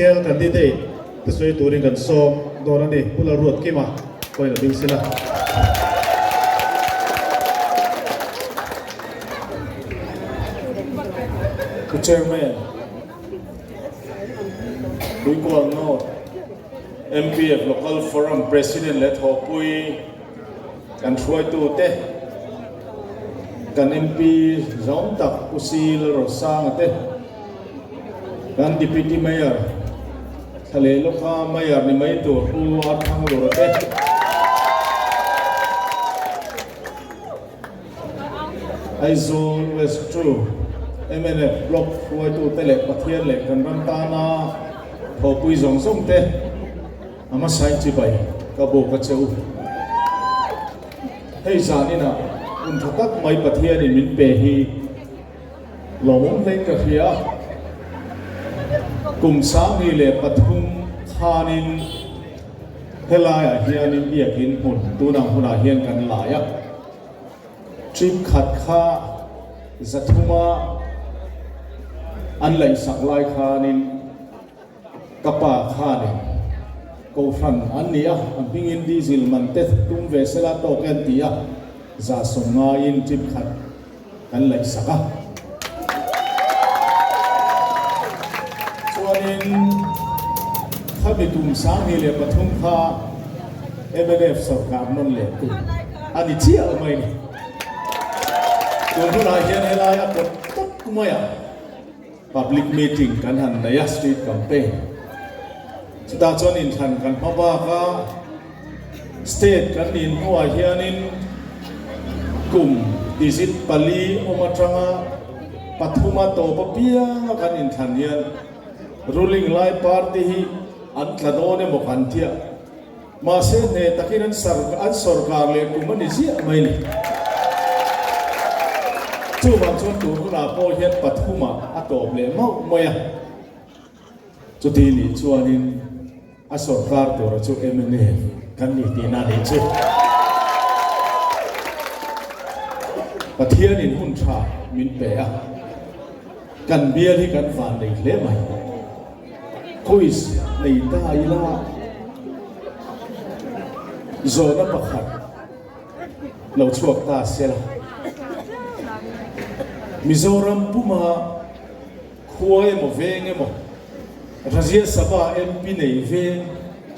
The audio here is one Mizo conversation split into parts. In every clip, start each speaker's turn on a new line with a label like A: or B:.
A: Sial candidate te sawi turin kan sawm dawn a ni. Pu Lalruatkima pawhin a ding sin a.
B: Pu Chairman, Tuikual North MPF Local Forum President leh thawhpui kan hruaitute, kan MP zawng tak Pu Si Lalrosanga te, Kan Deputy Mayor Thlaleh lawka Mayor ni mai tur Pu Arthang Lura te, Aizawl West ii mnf Block hruaitute leh Pathian leh kan ram tana thawhpui zawng zawng te a hmasain chibai ka buk a che u. Hei zaninah hun tha tak mai Pathianin min pe hi Lawmawm hlein ka hria. Kum 2003 khanin helaiah hianin biakin hmun tunang hunah hian kan lai a. Trip khat kha zathuma an laihsak lai khanin ka pa khanin Kohhran an ni a, a hmingin diesel man te tum ve sela tawk e an ti a, 190in trip khat kan laihsak a. Chuanin khami tum 2003 kha mnf sorkar nawn leh tum a ni chiah mai ni. Tun hunah hian helai a kawt tawp mai a, public meeting kan han nei a, street campaign. Chutah chuan inthlan kan hma bak a, State kan nih hnuah hianin kum digit pali awm atanga pathuma tawp apianga kan inthlan hian ruling lai party hi an tla dawn emaw kan tia. Mahse hneh takin an an sorkar leh kum a ni ziah mai ni. Chuvang chuan tun hunah pawh hian pathumah a tawp leh mauh mai a. Chuti nih chuanin a sorkar tura chu mna kan ni tihna a nih chu. Pathianin hun tha min pe a, kan bial hi kan van nei hle mai. Quiz nei ta ila zawhna pakhat lo chhuak ta sela. Mizoram puma Khua emaw veng emaw Rajya Sabha MP nei veng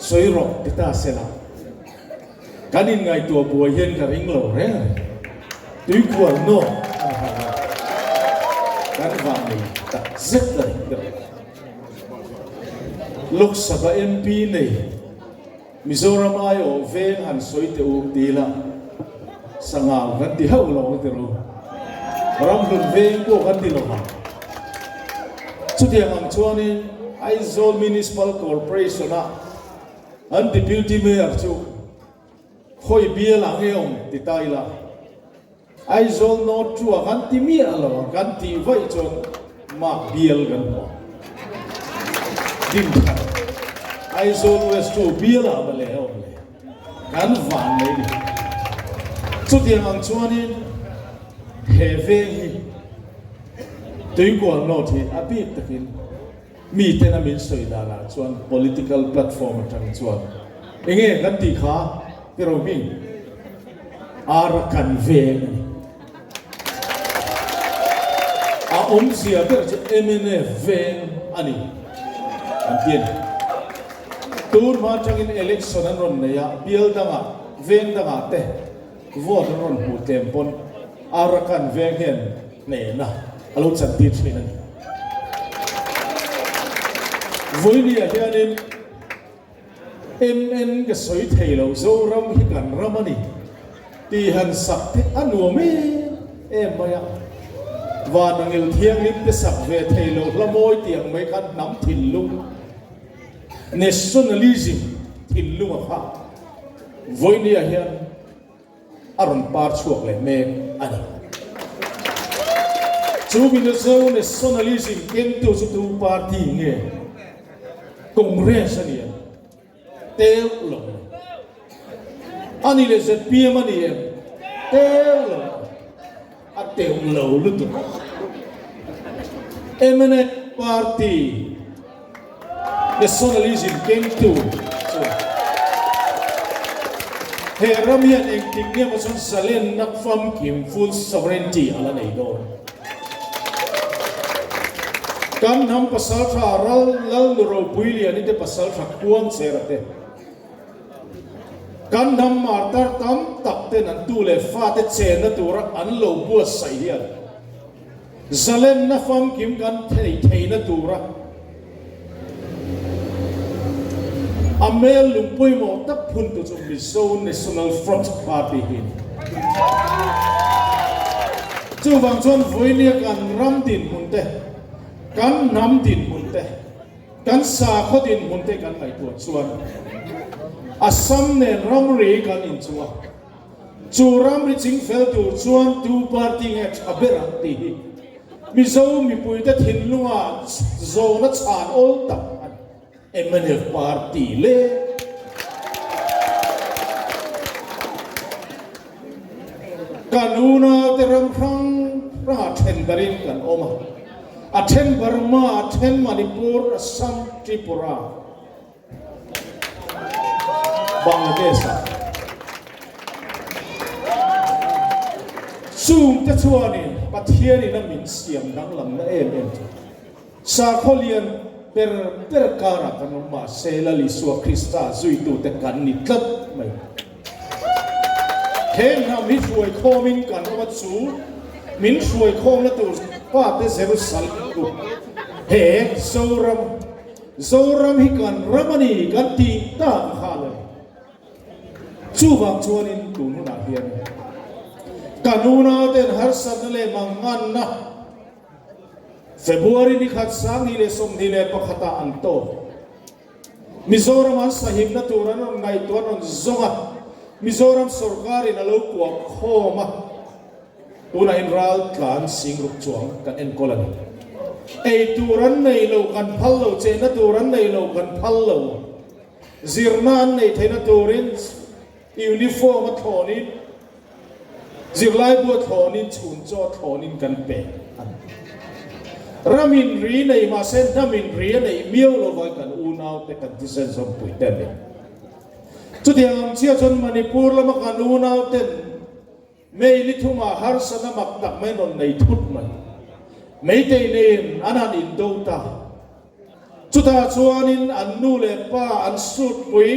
B: sawi rawh ti ta se la, kan inngaihtuah buai hian ka ring lo reng a ni. Tuikual nawk a ni hauh lo. Kan vah nei tak zet a ni ber. Lok Sabha MP nei Mizoram aiawh veng han sawi teh u ti ila, Sangau kan ti hauh lo ang ti ru. Ramhlun veng pawh kan ti lo vang. Chutiang ang chuanin Aizawl Municipal Corporation-a an Deputy Mayor chu khawi bial ah nge awm ti ta ila, Aizawl North chu a kan ti miah lo ang, kan tih vaih chuan mak bial kan hmu ang. Dinthar Aizawl West chu bial ah mawle a awm le. Kan van mai ni. Chutiang ang chuanin he veng hi Tuikual North hi a bik takin mi tena min sawi danah chuan political platform atang chuan enge kan tih kha tiraw hming Arakan veng a ni. A awmzia ber chu mnf veng a ni an ti a ni. Tur hma atangin election an rawn nei a, bial dangah, veng dangah te vote an rawn hmuh tlem pawn Arakan veng hian hnehna a lo chantir thin a ni. Vawinia hianin MN ka sawi thei lo, Zoram hi kan ram a ni tih han sak te a nuam em em mai a. Van angil thianghlim te sak ve thei lo hla mawi tih ang mai khan hnam thinlung, nationalism thinlung a kha vawinia hian a rawn par chhuak leh mek a ni. Chu Mizo nationalism kengtu chu tu party nge? Congress a ni em? Teu lo mai. A ni leh zpm a ni em? Teu lo mai. A teu lo lutuk. Mnf party. Nationalism kengtu chuan he ram hian engtik nge maw chuan zalenna famkim, full sovereignty, a la nei dawn. Kan hnam pasaltha ral Lalnu Ropuiliani te pasaltha Khuangchera te, Kan hnam martar tam tak ten an tu leh fate chenna tura an lo buatsaih hian zalenna famkim kan thei theihna tura a hmel lung pawimawh tak phuntu chu Mizo National Front Party hi a ni. Chuvang chuan vawinia kan ram dinhmun te, kan hnam dinhmun te, Kan sakhaw dinhmun te kan ngaihtuah chuan Assam nen ramri kan inchung a, chu ramri chingfel tur chuan tu party nge tha ber ang tih hi Mizo mipuite thinlunga zawhna chhan awl tak a ni. Mnf party le. Kan unaute ram hrang hrangah then darin kan awm a, a then Burma, a then Manipur, Assam, Tripura, Bangladesh ah. Chungte chuanin Pathianin a min siam danglamna em em chu Sakhaw lian ber ber karah kan awm mahse Lal Isua Krista zuitute kan ni tlat mai. He hnam hi hruaikhawmin kan awm a chu min hruaikhawmna tur pate Jerusalem chu he Zoram, Zoram hi kan ram a ni kan tih tak kha le. Chuvang chuanin tun hunah hian kan unauten harsatna leh manganna, February ni khat 2021 ah an tawk. Mizoram an sahimna tur an rawn ngaihtuah an rawn zawng a, Mizoram sorkarin a lo kuah khawm a, tunah in ral tlan singruk chuang kan enkawl a ni. Ei tur an nei lo kan phal lo, chehna tur an nei lo kan phal lo, zirna an neih theihna turin uniform a thlawnin, Zirlaibu a thlawnin chhun chaw a thlawnin kan pe a ni. Ramin ri nei mahse hnamin ri a neih miau lova kan unaute kan thisen zawmpui te a ni. Chutiang ang chiah chuan Manipur lama kan unauten May ni thumah harsatna mak tak mai rawn nei thut mai. Meitei neiin an han indo ta. Chutah chuanin an nu leh pa an sutpui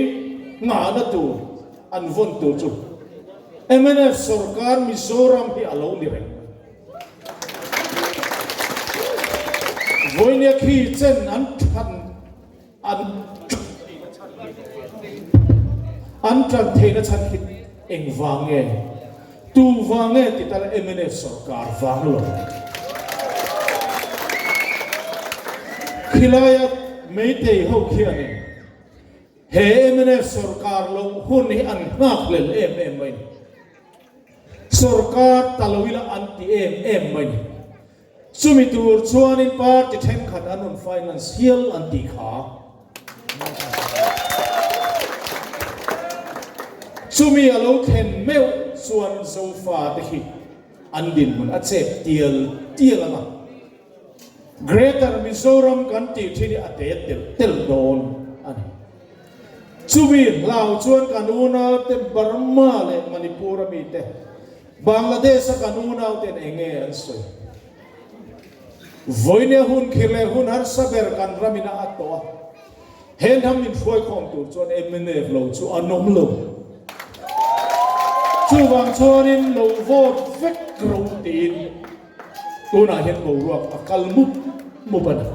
B: nghahna tur an vawn tur chu mnf sorkar Mizoram hi a lo ni reng mai. Vawinia khi chen an than an an tan theihna chhan khi engvang nge? Tu vang nge ti tala mnf sorkar vang lo? Khilaia Meitei ho khianin he mnf sorkar loh hun hi an nghakhlel em em mai ni. Sorkar ta lo ila an ti em em mai ni. Chumi tur chuanin party thenkhat an rawn finance hial an tih kha. Chumi a lo thlen meuh chuan Zofa te khi an dinhmun a chep tial tial ang a. Greater Mizoram kan tih thin hi a te telh telh dawn a ni. Chumi hlau chuan kan unaute Burma leh Manipur a mite Bangladesh a kan unau ten eng nge an sawi? Vawinia hun khir leh hun harsa ber kan ram in a at tawh a, he hnam min hruaikhawm tur chuan mnf lo chu an awm lo. Chuvang chuanin lo vote vek ro tiin tunah hian boruak a kal mup mup a ni.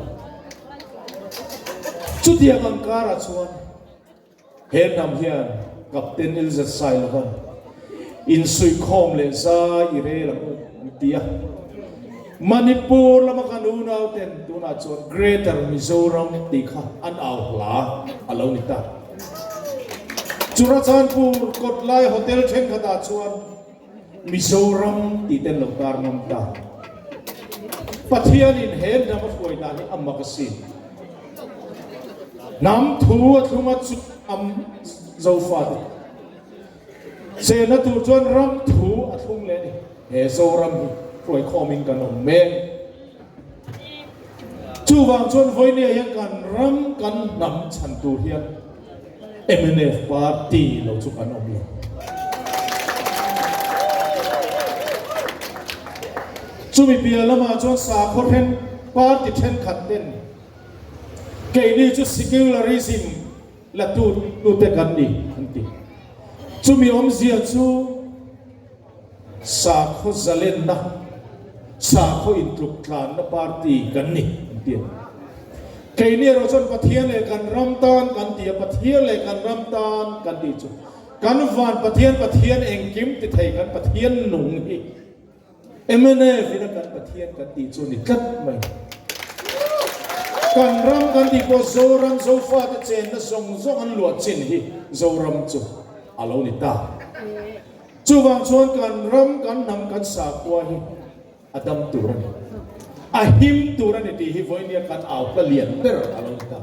B: Chutiang ang karah chuan. He hnam hian Captain Ilzat Sailovan insuihkhawm leh zai i rel ang u an ti a. Manipur lama kan unauten tunah chuan Greater Mizoram tih kha an au hla a lo ni ta. Churachandpur kawtlai hotel thenkhatah chuan Mizoram tih ten lo tar ngam ta. Pathianin he hnam a hruai dan hi a mak asin. Hnam thu a thlung a chu am Zofate chenna tur chuan ram thu a thlung leh a ni. He Zoram hi hruaikhawmin kan awm mek. Chuvang chuan vawinia hian kan ram kan hnam chhan tur hian mnf party lo chu kan awm lo. Chumi piah lamah chuan sakhaw then party thenkhat ten keini chu secularism la tu tute kan ni an ti. Chumi awmzia chu Sakhaw zalenna, sakhaw intluk tlanna party kan ni an ti a. Keini erawh chuan Pathian leh kan ram tan kan ti a, Pathian leh kan ram tan kan tih chu kan van Pathian, Pathian engkim ti thei kan Pathian nung hi mnf ina kan Pathian kan tih chu a ni tlat mai. Kan ram kan tih pawh Zoram, Zofate chenna zawng zawng an luah chin hi Zoram chu a lo ni ta. Chuvang chuan kan ram, kan hnam, kan sakhua hi a dam tur a ni. A him tur a ni tih hi vawinia kan auhla lian ber a lo ni ta.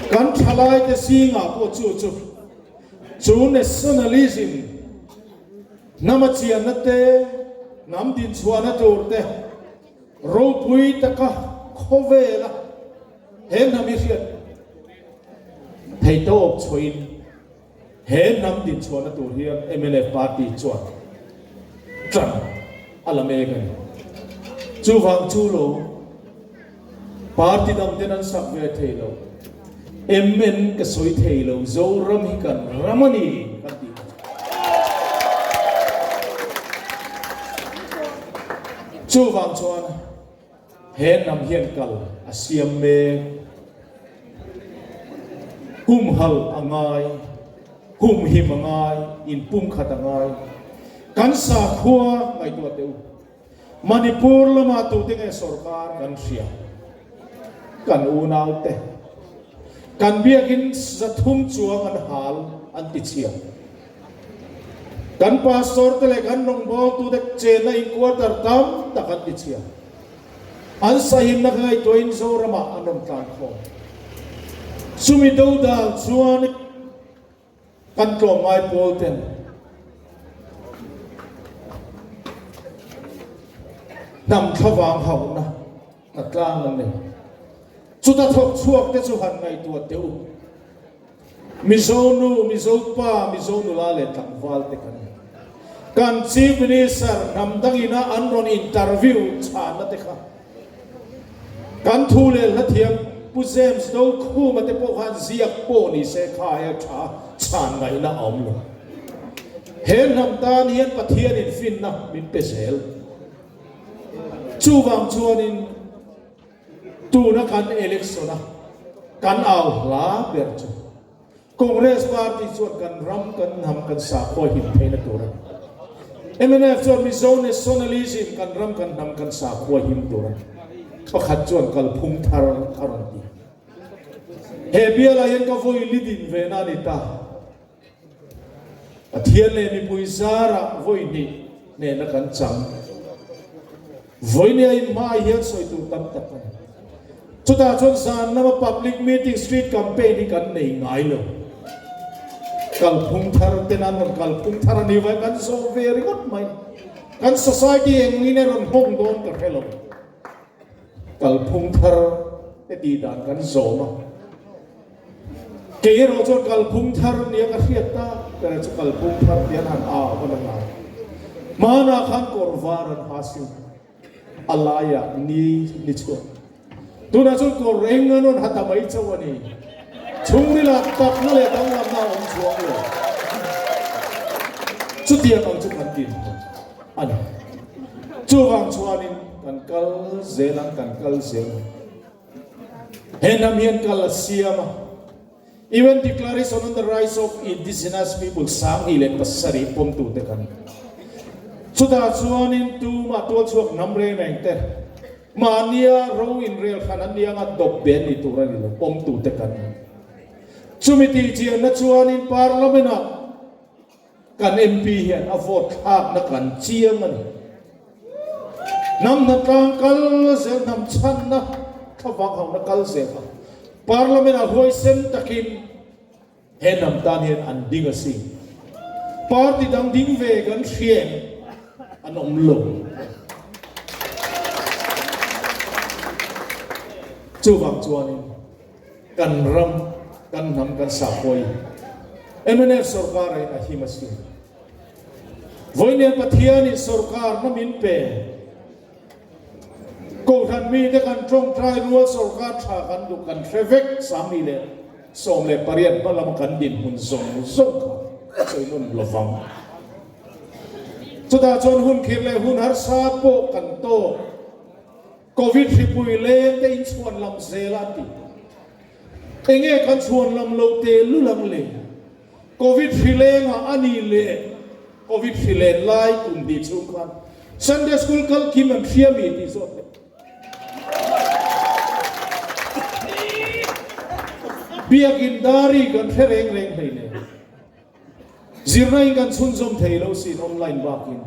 B: Kan thalaite zingah pawh chu chu chu nationalism, hnama chianna te, hnam dinchhuahna tur te, ropui taka khawvela he hnam hi hriat theihtawp chhuahin, He hnam dinchhuahna tur hian mnf party chuan ṭan a la mek a ni. Chuvang chu lo party dang ten an sak ve thei lo. MN ka sawi thei lo, Zoram hi kan ram a ni kan tih kha chu. Chuvang chuan He hnam hian kal a siam mek. Humhal a ngai, humhim a ngai, inpumkhat a ngai. Kan sakhua ngaihtuah teh u. Manipur lama tute nge sorkar kan hria? Kan unaute. Kan biakin 300 chuang an hal an ti chhia. Kan pastor te leh kan rawngbawltute chenna in quarter tam tak an ti chhia. An sahimna ka ngaihtuahin Zoramah an rawn tlan khawm. Chumi dodal chuan kan tlawmngai pawl ten hnam thlavang hauhna a tlang an nei. Chuta thawk chhuak te chu han ngaihtuah teh u. Mizo nu, Mizo pa, Mizo nula leh tlangval te kan ni. Kan Chief Minister hnam dangina an rawn interview chhanna te kha kan thu leh hla thiam Pu James Dokhuma te pawh khan ziak pawh ni se kha he tha chhan ngaihna a awm lo. He hnam tan hian Pathianin finna min pe zel. Chuvang chuanin Tuna kan election a kan au hla ber chu Congress party chuan kan ram kan hnam kan sakhua him theihna tur a ni. Mnf chuan Mizo nationalism kan ram kan hnam kan sakhua him tur a ni. Pakhat chuan kalphung thar a rawn ti. He bialah hian ka vawi li din ve na a ni ta. Pathian leh mipui zarah vawi hnih hnehna kan chang. Vawinia in hmaah hian sawi tur tam tak a ni. Chutah chuan zan lama public meeting street campaign hi kan nei ngai lo. Kalphung thar ten an rawn kalphung thar a ni vai kan zawh ve ringawt mai. Kan society engin a rawn hawng dawn ka hre lo. Kalphung thar te tih dan kan zawm a. Kei erawh chuan kalphung thar nia ka hriat tak ber chu kalphung thar ti an han au a la ngai. Hmanah khan kawr var an ha sin a laiah ni ni chhuak. Tunah chuan kawr eng an rawn ha ta mai chauh a ni. Chhungrilah takna leh danglamna a awm chuang lo. Chutiang ang chu kan dinhmun a ni. Chuvang chuanin kan kal zel ang, kan kal zel ang. He hnam hian kal a siam a. UN Declaration on the Rights of Indigenous People 2007 pawmtute kan ni. Chutah chuanin tumah tualchhuak hnam reng reng te mahnia ro inrel hran an ni anga dawp be an ni tur a ni lo, pawmtute kan ni. Chumi tihchianna chuanin Parliament-ah Kan MP hian a vote thlakna kan chiang a ni. Hnam hnatlang kal zel, hnam chhanna thlavang hauhna kal zel kha Parliament ah huaisen takin he hnam tan hian an ding a si. Party dang ding ve kan hriat an awm lo. Chuvang chuanin kan ram, kan hnam, kan sakhaw hi mnf sorkar in a him asin. Vawinia Pathianin sorkarna min pe. Kohhran mite kan tawngtai rual sorkar tha kan duh kan hre vek 2018 hma lama kan dinhmun zawng zawng kha a sawi nawn lo vang. Chutah chuan hun khirh leh hun harsa pawh kan tawk. Covid hripui leng te in chhuan lam zel a ti. Enge kan chhuan lam lo te lul ang le? Covid hri lengah a ni leh Covid hri len lai kum hnih chhung khan Sunday School kal kim an hria mi tih zawt leh Biakin Dari kan hre reng reng hlei nen zirna in kan chhunzawm thei lo sin online bakin.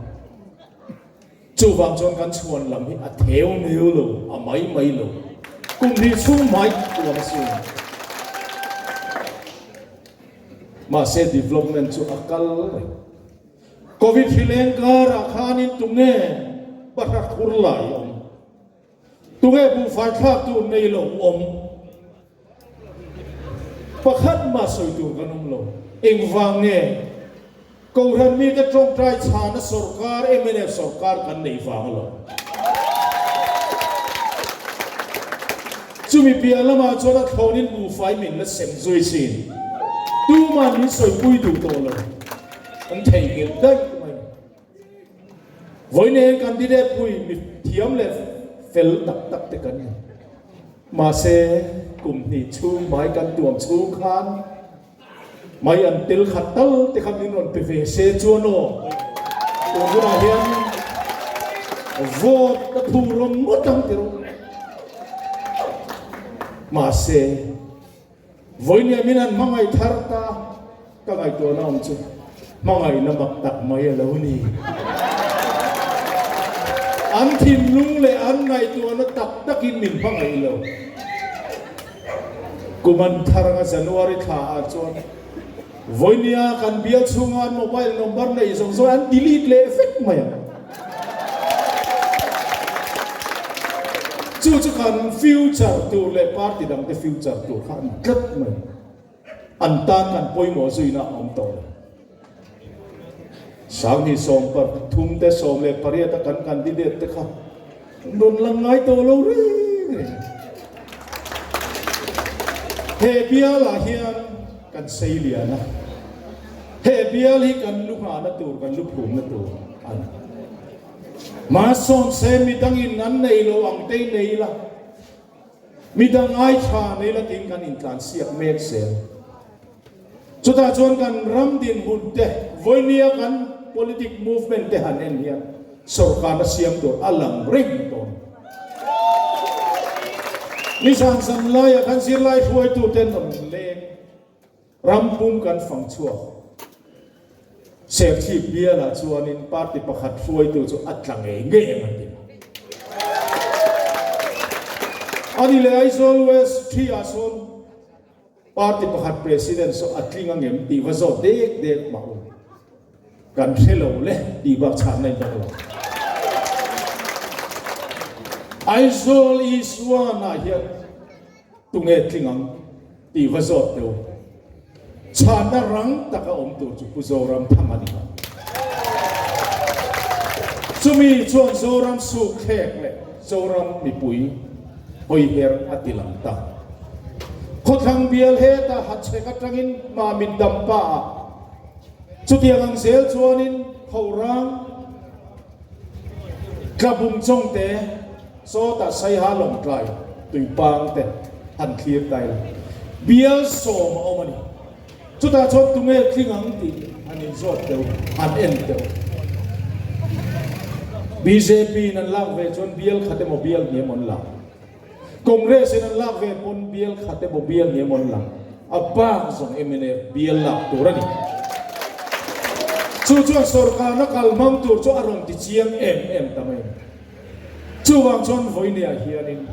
B: Chuvang chuan kan chhuan lam hi a theu neu lo, a mai mai lo. Kum hnih chhung mai tuam a sin. Mahse development chu a kal reng. Covid hri leng karah khanin tunge bahra khur lai awm? Tunge buhfai thlak tur nei lo awm? Pakhat mah sawi tur kan awm lo. Engvang nge Kohhran mite tawngtai chhana sorkar mnf sorkar kan neih vang lo? Chumi piah lamah chuan a thlawnin buhfai min la sem zui sin. Tuman min sawipui duh tawh lo. An theihnghilh daih mai. Vawiin candidate pui mi thiam leh fel tak tak te kan ni. Mahse, kum hnih chhung mai kan tuam chhung khan mai an tel khat tal te kha min rawn pe ve se chuan aw, tun hunah hian vote ka phu rawm ngawt ang ti rawh. Mahse. Vawinia min han hmangaih thar ta ka ngaihtuahna awm chu hmangaihna mak tak mai a lo ni. An thinlung leh an ngaihtuahna tak takin min hmangaih lo. Kum an thar anga January thla ah chuan vawinia kan bial chhunga an mobile number neih zawng zawng an delete leh vek mai ang. Chu chu kan future tur leh party dangte future tur kha an tlat mai. An tan kan pawimawh zuina a awm tawh lo. 2013 te 18 a kan candidate te kha rawn lang ngai tawh lo reng reng. He bialah hian kan sei lian a. He bial hi kan lu nghahna tur, kan lu phumna tur a ni. Hmasawn se midangin an nei lo ang te i nei la, midang ai tha nei la tiin kan intlansiak mek zel. Chutah chuan kan ram dinhmun te, vawinia kan politic movement te han en hian sorkarna siam tur a lang reng tawh a ni. Nizan zan laia kan zirlai hruaituten rawn leng. Ram pum kan fang chhuak. Serchhip bialah chuanin party pakhat hruaitu chu a tla ngei ngei em an ti. Ani leh Aizawl West ṭhi-ah sawn party pakhat president saw a tling angem tih va zawt dek dek mah u. Kan hre lo le tih bak chhan na in dawng lo. Aizawl East One-ah hian Tunge tling ang tih va zawt teh u. Chhanna rang taka awm tur chu Pu Zoram Thang a ni ang. Chumi chuan Zoram sukthlek leh Zoram mipui hawiher a ti lang ta. Khawthlang bial hetah Hachhek atangin Mamit Dampa ah chutiang ang zel chuanin Khorang Tlabung Chawngte Sawtah Saiha Lawngtlai tuipang te han thlir ta ila, bial sawm a awm a ni. Chutah chuan tunge tling ang tih han inzawt teuh, han en teuh. Bjp in an lak ve chuan bial khat emaw bial hnih emaw an la. Congress in an lak ve pawn bial khat emaw bial hnih emaw an la. A bak zawng mnf bial lak tur a ni. Chu chuan sorkarna kal hmang tur chu a rawn ti chiang em em ta mai a ni. Chuvang chuan vawineah hianin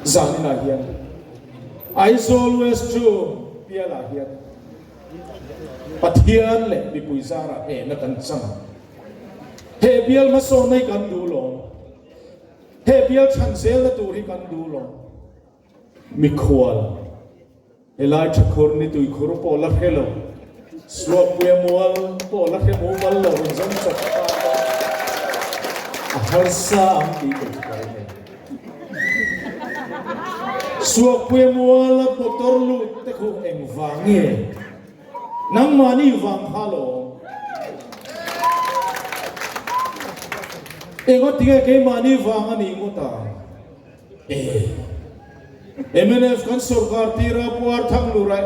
B: zaninah hian Aizawl West chu bialah hian Pathian leh mipui zarah hnehna kan chang ang. He bial hmasawnna hi kan duh lawm. He bial chhan zelna tur hi kan duh lawm. Mikhual, helai thakhur ni tuikhur pawh la hre lo, Suakpuia mual pawh la hre mumal lo rawn zawng chawp ta a harsa ang tih ka hre mai. Suakpuia muala motor lut te khu engvang nge? Nangmahni vang kha lawm. Engatinge keimahni vang a nih ngawt ang? E. Mnf kan sorkar tira Pu Arthanglura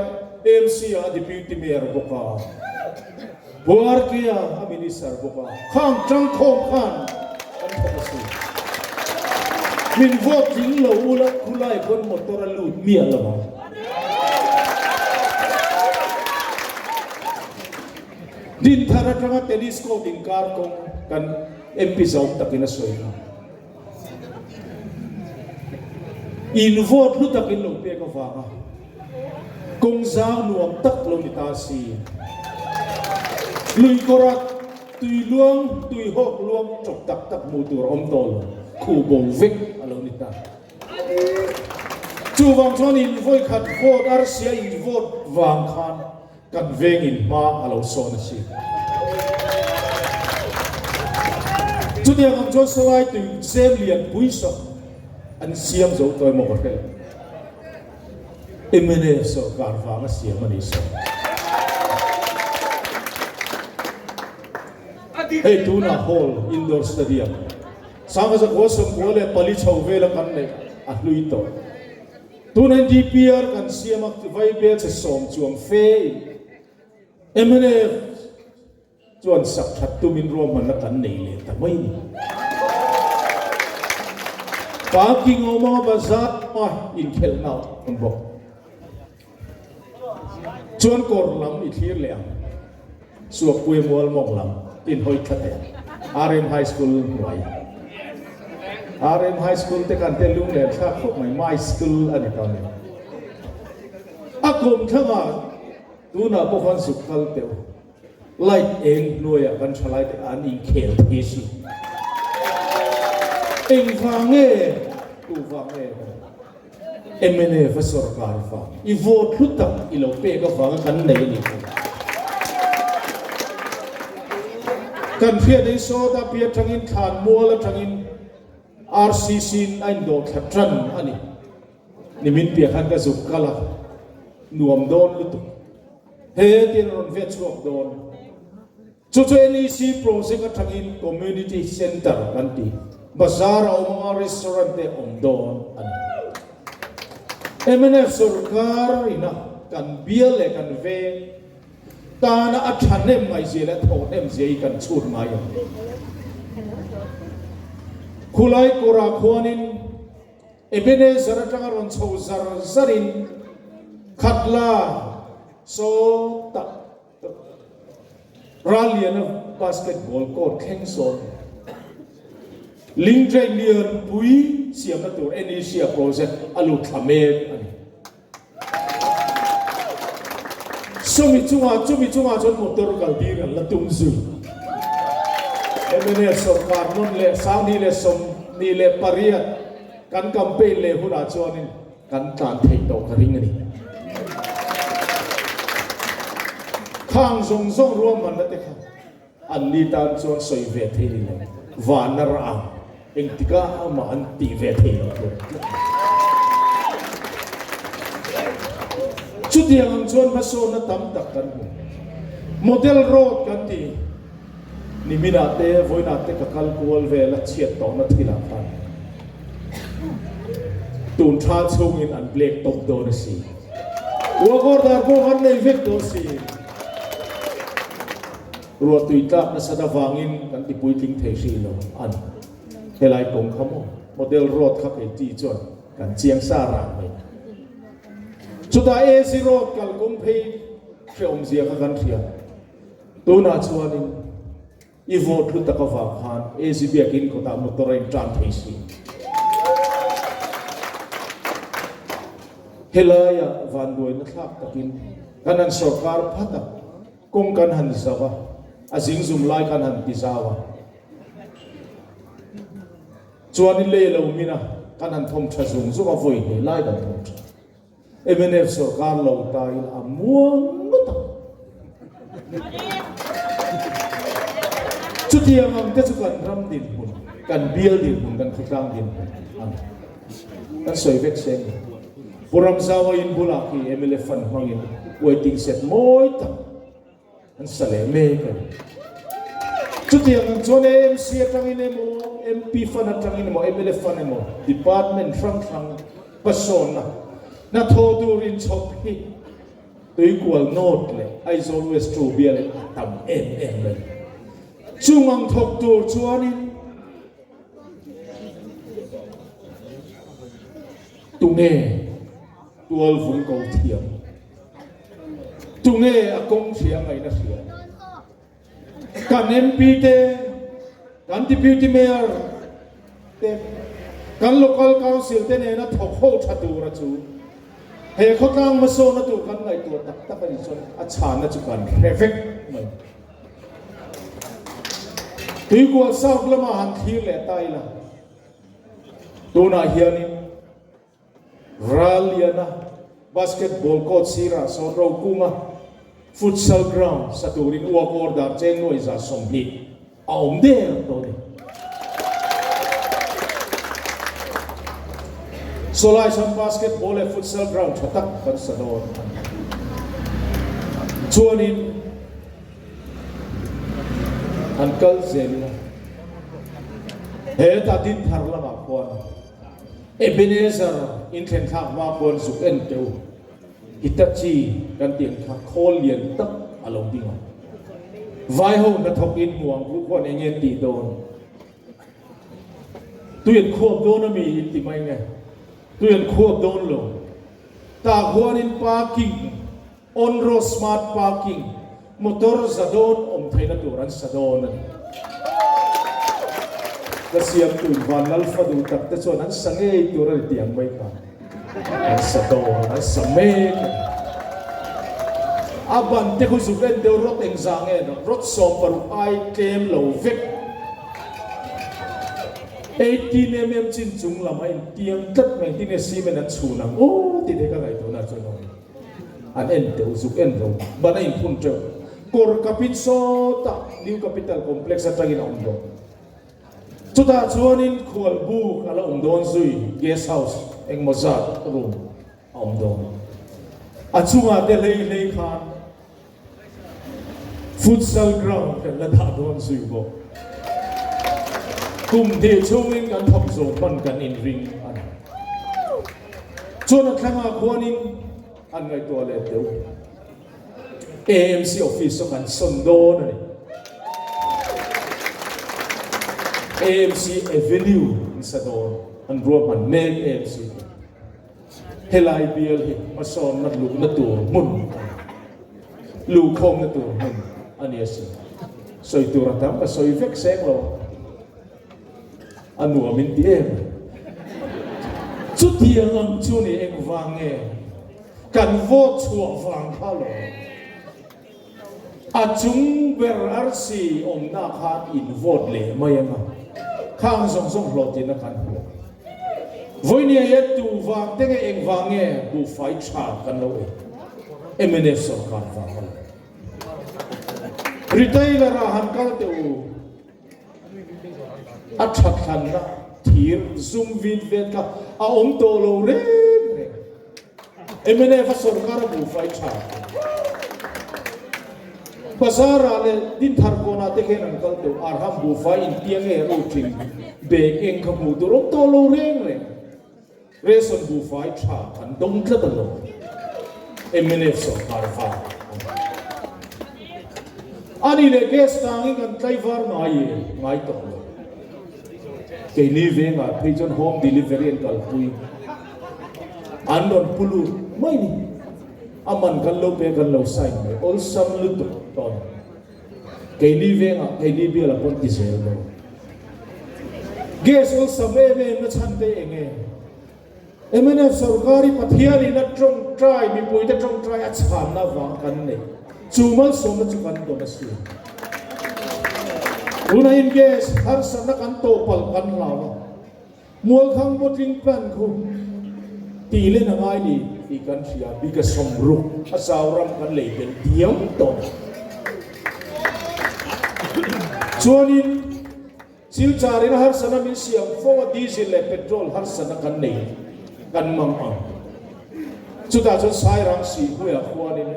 B: AMC ah a Deputy Mayor bawk a, Pu Arkea a Minister bawk a, khang tangkhawm khan kan thawk a si. Min vote tling lo ula khulai khawn motor a lut miah lo ang. Dinthar atanga tennis court inkar kawng kan MP zawm takin a sawi kha. In vote hlu tak in lo pek avanga kawng zang nuam tak lo ni ta si. Lui kawra tui luang, tui hawk luang chawp tak tak hmuh tur a awm tawh lo, khuh bo vek a lo ni ta. Chuvang chuan in vawikhat vote arsia in vote vang khan Kan vengin hma a lo sawn a si. Chutiang ang chuan Salai tui zem lian pui saw an siam zo tawi maw ka hre lo. Mnf sorkar vang a siam a ni saw. Hei tunah hall indoor stadium Sangha 94 chho vela kan neih a hlui tawh. Tun NDPR kan siam a vaibel che sawm chuang fe in mnf chuan sak that tumin ruahmanna kan nei leh ta mai ni. Parking a awm anga bazar a inkhelhna a awm bawk. Chuan kawr lam i thlir leh ang. Suakpui mual mawng lam inhawi thla teh ang. RM High School hnuai. RM High School te khan te lung leh thlak khawp mai, my school a ni ta mai. A kum thlangah tunah pawh khan zuk kal teuh. Light eng hnuaiah kan thalai te an inkhel thei si. Engvang nge? Tuvang nge? Mnf a sorkar vang i vote hlu tak i lo pek avanga kan nei a ni kha. Kan hriat ei sawt a pi atangin thlanmual atangin RCC in a indawh thla tan a ni. Nimin piah khan ka zuk kal a, nuam dawn lutuk. He tin a rawn vet chhuak dawn. Chu chu NEC project atangin Community Centre kan ti. Bazar a awm anga restaurant te awm dawn a ni. Mnf sorkar ina kan bial leh kan veng tana a thahnem ngaihzia leh a thawhnem zia hi kan chhut ngai ang. Khulai kawrah khuanin Ebenezer atanga rawn chho zar zarin Khatla sawtah Ralliana basketball court thleng sawn Link Drain lianpui siamna tur NEC-a project a lut thla mek a ni. Sawmi chungah chumi chungah chuan motor kal tir an la tum zui. Mnf sorkar nawn leh 2018 kan campaign leh hunah chuanin Kan tlan theih tawh ka ring a ni. Khang zawng zawng ruahmanna te kha an ni tan chuan sawi ve thei ni lo. Van a rah ang, engtika amah an tih ve thei lo tur tlat a ni. Chutiang ang chuan hmasawnna tam tak kan hmu. Model road kan ti. Niminah te, vawiinah te ka kal kual vel a chhiat tawhna thilah khan tun tha chhungin an black top dawn a si. Work order pawh kan nei vek dawn si. Ruahtui tlak nasat avangin kan ti puitling thei hrih lo a ni. Helai kawng kha maw model road kha kei ti chuan kan chiang sa rang mai. Chutah AC road kalkawng phei hrehawmzia kha kan hria. Tunah chuanin i vote hlu tak avang khan AZ Biakin kawtah motor a intan thei si. Helaia vanduaina thlak takin kan han sorkar phat a, kawng kan han zau a, a zingzum lai kan han ti zau a. Chuanin lei a lo min a, kan han thawm tha zung zung a, vawi hnih lai kan thawm tha. Mnf sorkar lo ta ila a muang ngawt ang. Chutiang ang te chu kan ram dinhmun, kan bial dinhmun, kan khawtlang dinhmun a ni. Kan sawi vek se ni. Pu Ramzaua in bulah khi mla fund hmangin waiting shed mawi tak an sa leh mek a ni. Chutiang ang chuan AMC atangin emaw, MP fund atangin emaw, mla fund emaw, department hrang hrang hmasawnna hnathawh tur inchhawp hi Tuikual North leh Aizawl West chu bialin a tam em em mai. Chung ang thawk tur chuanin tunge tual vung ko thiam? Tunge a kawng hria ngaihna hria? Kan MP te, kan Deputy Mayor te, kan Local Council te nena thawk ho tha tura chu he khawtlang hmasawna tur kan ngaihtuah tak tak a nih chuan a chhanna chu kan hre vek mai. Tuikual South lama han thlir leh ta ila, tunah hianin Ralliana basketball court sirah sawn Rokunga futsal ground sa turin uak order cheng nuai 20% a awm der tawh a ni. Sawlai sawn basketball leh futsal ground tha tak kan sa dawn a ni. Chuanin an kal zel ila hetah Dinthar lamah khuan Ebenezer inthlen thlak hma khuan zuk en teh u, Hitachi kan tih ang kha khawl lian tak a lo ding a. Vai ho hnathawk in hmu ang ku khuan eng nge an tih dawn? Tui an khuap dawn a mi in ti mai nge? Tui an khuap dawn lo. Tah khuanin parking, on-road smart parking, motor za dawn awm theihna tur an sa dawn a ni. Ka siamtu in Vanlal fa duh tak te chuan an sa ngei tur a ni tih ang mai kha. An sa dawn, an sa mek a ni. A ban te khu zuk en deuh rawt engzah nge no? Rawt 60 ai tlem lo vek. 18 mm chin chung lam a intiang tlat mai, engtin nge cement an chhun ang aw tih te ka ngaihtuahna chuan a awm. An en teuh zuk en ro ban a inphun teuh. Kawr kapin sawtah New Capital Complex atangin a awm dawn. Chutah chuanin khual buk a la awm dawn zui, guest house engmaw zat room a awm dawn. A chungah te hlei hlei khan Futsal ground kan la dah dawn zui bawk. Kum hnih chhungin kan thawk zawh hman kan inring a ni. Chuan a thlangah khuanin an ngaihtuah leh deuh. AMC office chu kan sawn dawn a ni. AMC Avenue an sa dawn, an ruahman mek AMC te. Helai bial hi hmasawnna luhna tur hmun a ni. Luhkhawmna tur hmun a ni asin. Sawi tur a tam ka sawi vek seng lo a, a nuam in ti em a. Chutiang ang chu ni engvang nge kan vote chhuah vang kha lo. A chung ber arsi awmna khan in vote leh mai ang a, khang zawng zawng hlawhtinna kan hmu ang. Vawinia hian tu vang te nge eng vang nge buhfai tha kan lo ei? Mnf sorkar vang a lo. Retailer ah han kal teh u. A that hlanna thir zum vit vel kha a awm tawh lo reng reng. Mnf a sorkar a buhfai tha. Bazar ah leh Dinthar kawnah te khian an kal tawh. Arham buhfai inpiang e ru thin bag eng kha hmuh tur awm tawh lo reng reng. Ration buhfai tha kan dawng tlat a lo. Mnf sorkar vang a ni. Ani leh gas tangin kan tlaivar ngai e, ngai tawh lo. Keini vengah phei chuan home delivery an kalpui. An rawn pu lut mai ni. A man kan lo pe kan lo sign mai. Awlsam lutuk tawh a ni. Keini vengah keini bialah pawn ti zel lo. Gas awlsam em em na chhan te eng nge? Mnf sorkar hi Pathianin a tawngtai, mipuite tawngtai a chhanna vang kan nei. Chu malsawmna chu kan dawn a si. Tunah in gas harsatna kan tawhpalh kan hlau a. Mualkhang bottling plant khu tih len a ngai ni. tih kan hria, bika 60 a zau ram kan lei belh diam tawh. Chuanin Silchar in a harsana min siam fo a, diesel leh petrol harsana kan nei kan mang ang. Chutah chuan Sairang Sihhmuiah khuanin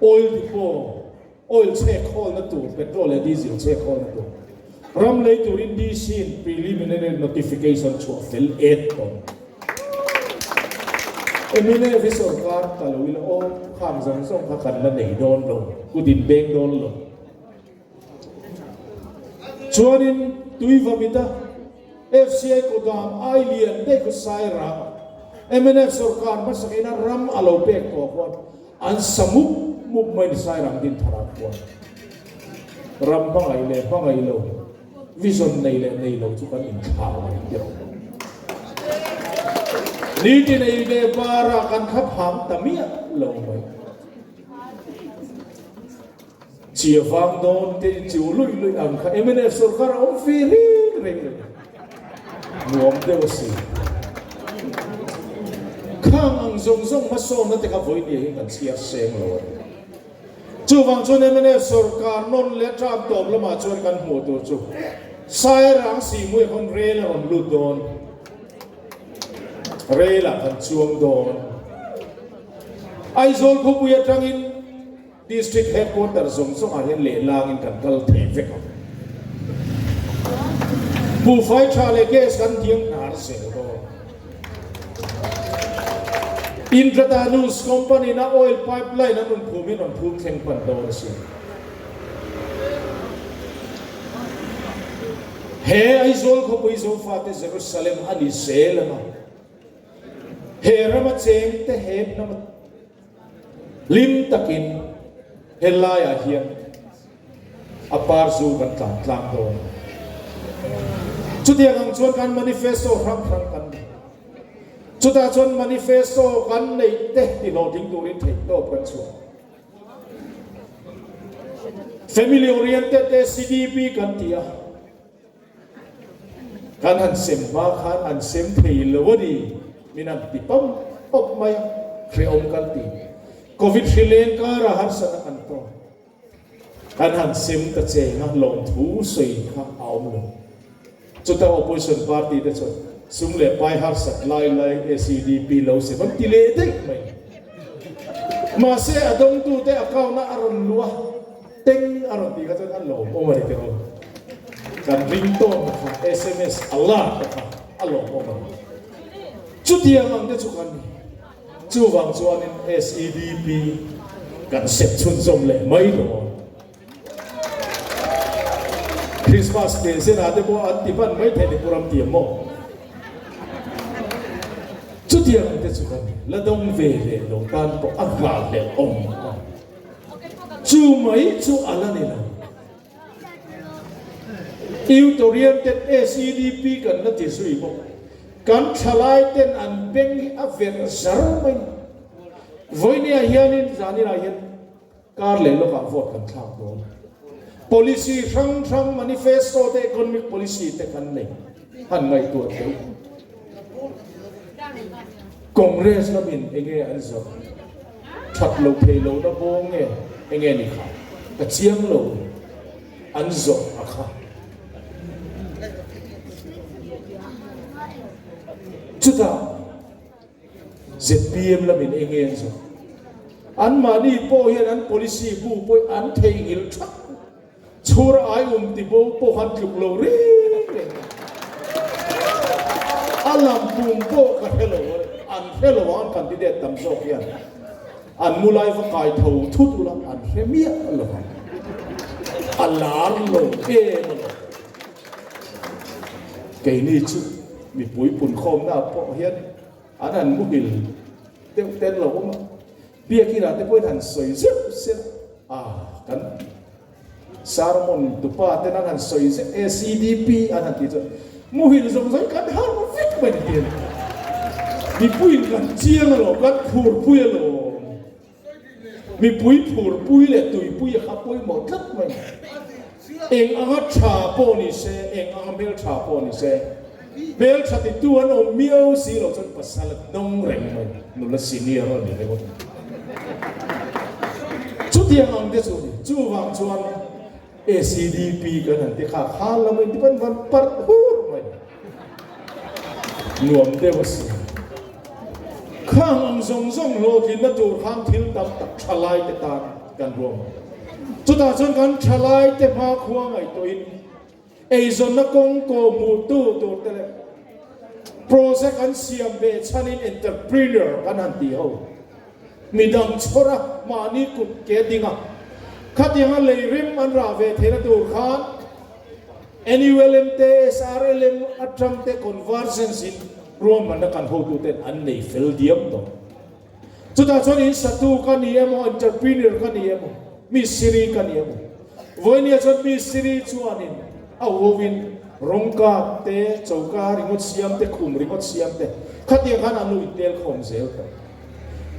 B: oil depot, Oil chhek khawlna tur, petrol leh diesel chhek khawlna tur ram lei turin DC in preliminary notification chhuah fel et tawh. Mnf hi sorkar ta lo ila aw, khang zawng zawng kha kan la nei dawn lo, kut in beng dawn lo. Chuanin Tuivamita FCI Kodam ai lian daih khu Sairang mnf sorkar hmasakin a ram a lo pek tawh khuan An sa mup mup mai ni Sairang din thar ah khuan ram hmangaih leh hmangaih lo, vision nei leh nei lo chu kan inthlau a ni tih rawh. Nitin ei leh bar ah kan kha phang ta miah lo mai. Chia vang dawn te in chiu luih luih ang kha mnf sorkar a awm ve reng reng reng nuam deuh a si. Khang ang zawng zawng hmasawnna te kha vawinia hi kan chhiar seng lo a ni. Chuvang chuan mnf sorkar nawn leh term tawp lamah chuan kan hmuh tur chu Sairang Sihmuia khawn rel a rawn lut dawn. Rel ah kan chuang dawn. Aizawl khawpui atangin District Headquarter zawng zawngah hian lehlangin kan kal thei vek ang. Buhfai tha leh gas kan diang hnar zel dawn. Indradanus Company na oil pipeline an rawn phum hian rawn phum thleng hman dawn a si. He Aizawl khawpui Zofate Jerusalem a ni zel ang a. He rama chengte he hnama Hlim takin helaiah hian a par zu kan tlan tlang dawn a. Chutiang ang chuan kan manifesto hrang hrang kan nei. Chutah chuan manifesto kan neih te tihlawhtling turin theihtawp kan chhuah. Family oriented te CDP kan ti a. Kan han sem hma khan an sem thei lo a ni, min han ti pam pawp mai a, hrehawm kan ti. Covid hri leng karah harsatna kan tawk. Kan han sem ta cheng a, lawmthu sawi kha a awm lo. Chuta opposition party te chuan sum leh pai harsat lai lai SEDP lo sem an ti leh daih mai. Mahse a dawngtute account-a a rawn luh a. Teng a rawn tih kha chuan a lawmawm a ni teh aw. Kan ringtawm kha sms alert te kha a lawmawm a ni. Chutiang ang te chu kan ni. Chuvang chuanin SEDP kan sep chhunzawm leh mai dawn. Christmas present ah te pawh an ti hman mai thei ni Pu Ramtiam maw? Chutiang ang te chu kan ni. La dawng ve leh lo tan pawh a nghahhlelh awm a ni. Chu mai chu a la ni lo. Youth Oriented SEDP kan la ti zui bawk. Kan thalai ten an beng hi a verh zar mai. Vawinia hianin zaninah hian kar leh lawkah vote kan thlak dawn. Policy hrang hrang manifesto te economic policy te kan nei han ngaihtuah theuh. Congress lamin enge an zawrh? That lo thei lo na bawng nge enge ni kha ka chiang lo an zawrh a kha. Chutah zpm lamin enge an zawrh? Anmahni pawh hian an policy bu pawh an theihnghilh thak. Chhur ai um ti bo pawh han tluk lo reng reng a. A lam pum pawh ka hre lo a, an hre lo ang candidate tam zawk hian an mu lai va kai tho thut ula an hre miah lo ang. A lar lo em a lo. Keini chu mipui punkhawmna pawh hian an han muhil deuh ten lo awm a. Biakina te pawhin han sawi zeuh zeuh a, kan sermon tupa ten an han sawi zeuh ACDP an han tih chuan muhil zawng zawng kan harh vek mai ni tiin mipuiin kan chiang alawm, kan phurpui alawm, mipui phurpui leh tuipui a kha pawimawh tlat mai. Eng anga tha pawh ni se, eng anga hmeltha pawh ni se. Hmeltha titu an awm miau si lo chuan pasal a dawng reng mai, nula senior a ni ringawt. Chutiang ang te chu a ni. Chuvang chuan ACDP kan han ti kha kha lam in ti van van parh hur mai. Nuam deuh a si. Khang ang zawng zawng hlawhtlinna tur khan thil tam tak thalai te tan kan ruam ang. Chutah chuan kan thalai te hmakhua ngaihtuahin Eizawnna kawng kawhhmuhtu tur te leh project an siam ve chhanin entrepreneur kan han ti ho. Midang chhawr a, mahni kut ke ding a, khatianga lei rem an rah ve theihna tur khan NULM te, SRLM atang te convergence in ruahmanna kan hotu ten an nei fel diam tawh. Chutah chuan in satu ka ni emaw, entrepreneur ka ni emaw, mistiri ka ni emaw, vawinia chuan mistiri chuanin a huhovin rawngka te, choka ringawt siam te, khum ringawt siam te, khatiang khan an lo intel khawm zel tawh.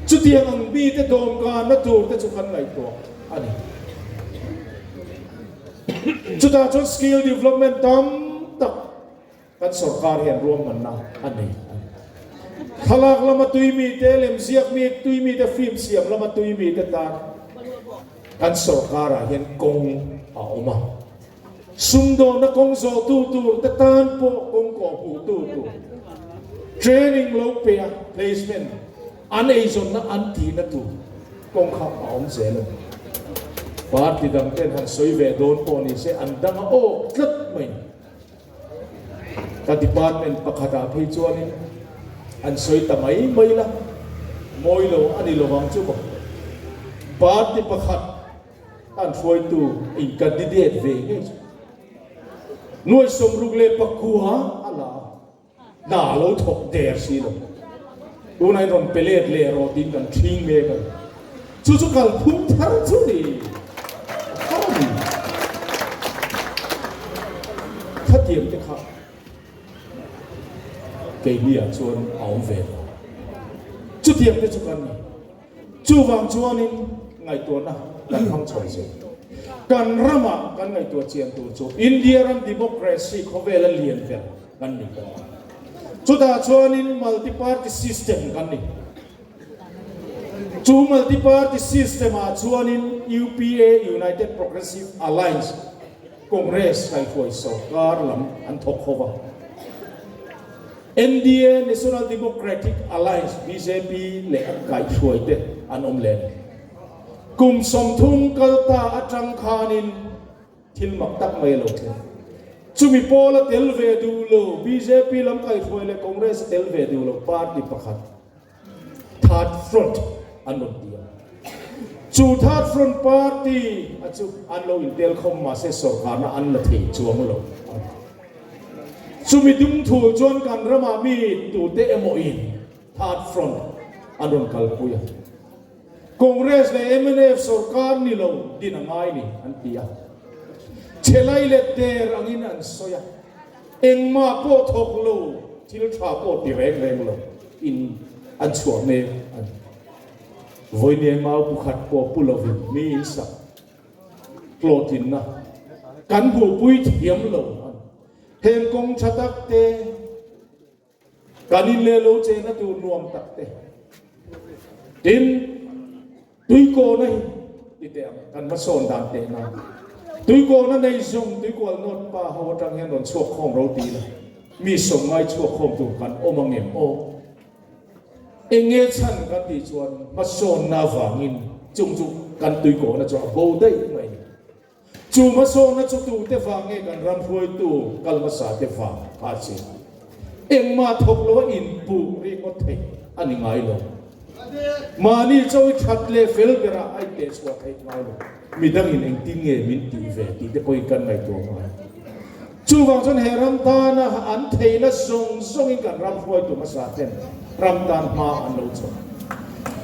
B: Chutiang ang mite dawmkanna tur te chu kan ngaihtuah a ni. Chutah chuan skill development tam tak Kan sorkar hian ruahmanna a nei a ni. Thlalak lama tui mite, lemziak mi tui mite, film siam lama tui mite tan kan sorkarah hian kawng a awm a. Sumdawnna kawng zawhtu tur te tan pawh kawng kawhhmuhtu tur training lo pe a, placement an eizawnna an tihna tur kawng kha a awm zel a ni. Party dang ten han sawi ve dawn pawh ni se an dang a awk tlat mai. Ka department pakhatah phei chuanin an sawi ta mai mai la, mawi lo a ni lovang chu maw. Party pakhat an hruaitu in candidate ve ngei chu nuai 69 a la a, hna a lo thawk der si lo. Tunah in rawn pe let leh rawh tiin kan ṭhing mek a ni. Chu chu kalphung thar chu ni a thar a ni. Khatiang te kha keini ah chuan a awm ve lo. Chutiang te chu kan ni. Chuvang chuanin ngaihtuahna kan hmang chho zel. Kan ramah kan ngaihtuah chian tur chu India ram democracy khawvela lian ber kan ni bawk a. Chutah chuanin multi party system kan ni. Chu multi party system ah chuanin UPA, United Progressive Alliance, Congress kaihruai sorkar lam an thawk ho va. NDA, National Democratic Alliance, bjp leh an kaihruai te an awm leh a ni. Kum 30 kal ta atang khanin Thil mak tak mai a lo thleng. Chumi pawl a tel ve duh lo, bjp lam kaihruai leh Congress a tel ve duh lo party pakhat, Third Front an rawn ti a. Chu Third Front party a chu an lo intel khawm mahse sorkarna an la thei chuang lo a ni. Chumi dungthul chuan kan ramah mi tute emaw in Third Front an rawn kalpui a. Congress leh mnf sorkar ni lo din a ngai ni an ti a. Chelai leh der angin an sawi a. Engmah pawh thawk lo, thil tha pawh ti reng reng lo in an chhuah mek a ni. Vawinia mau pukhat pawh pu lovin mi in sak hlawhtlinna kan hmuhpui thiam lo a ni. Heng kawng tha tak te, Kan in leh lo chena tur nuam tak te. Tin, tuikawna hi ti teh ang, kan hmasawn dan teh nan. Tuikawna nei zawng tuikual nawt pa ho atang hian rawn chhuak khawm ro ti ila, mi sawmngai chhuak khawm tur kan awm ang em aw? Eng nge chhan kan tih chuan hmasawnna avangin chung chu kan tuikawna chu a bo daih mai a ni. Chu hmasawnna chu tute vang nge kan ram hruaitu kal hmasa te vang kha a si. Engmah thawk lo a inpuh ringawt theih a ni ngai lo. Mahni chawi that leh fel berah a inteh chhuah theih ngai lo. Midangin engtin nge min tih ve tih te pawhin kan ngaihtuah ngai. Chuvang chuan he ram tana an theihna zawng zawngin kan ram hruaitu hmasa ten ram tan hma an lo chhawm.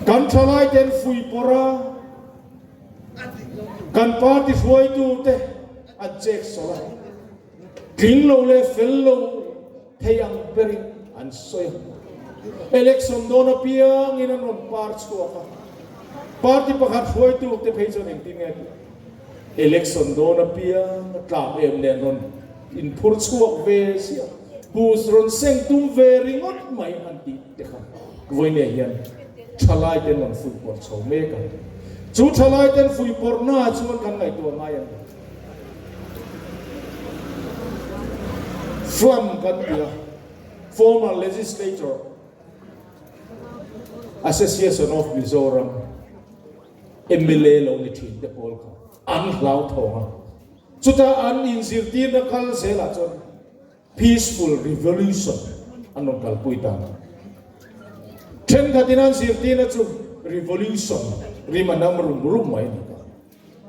B: Kan thalai ten fuihpawrh a. Kan party hruaitute an chek sawlh a, tling lo leh fel lo thei ang berin an sawi a. Election dawn apiangin an rawn par chhuak a, party pakhat hruaitute phei chuan engtin nge tih? Election dawn apiang a tlak em nen rawn inphur chhuak ve ziah. Bus rawn seng tum ve ringawt mai an tih te kha vawinia hian thalai ten rawn fuihpawrh chho mek a. Chu thalai ten fuihpawrhna chuan kan ngaihtuah ngai a ni. Flam kan ti a, former legislator Association of Mizoram mla lo ni thin te pawl kha an hlauthawng a. Chutah an inzirtirna kal zelah chuan Peaceful Revolution an rawn kalpui ta. Thenkhatin an zirtirna chu Revolution rim a nam rum rum mai a ni ta.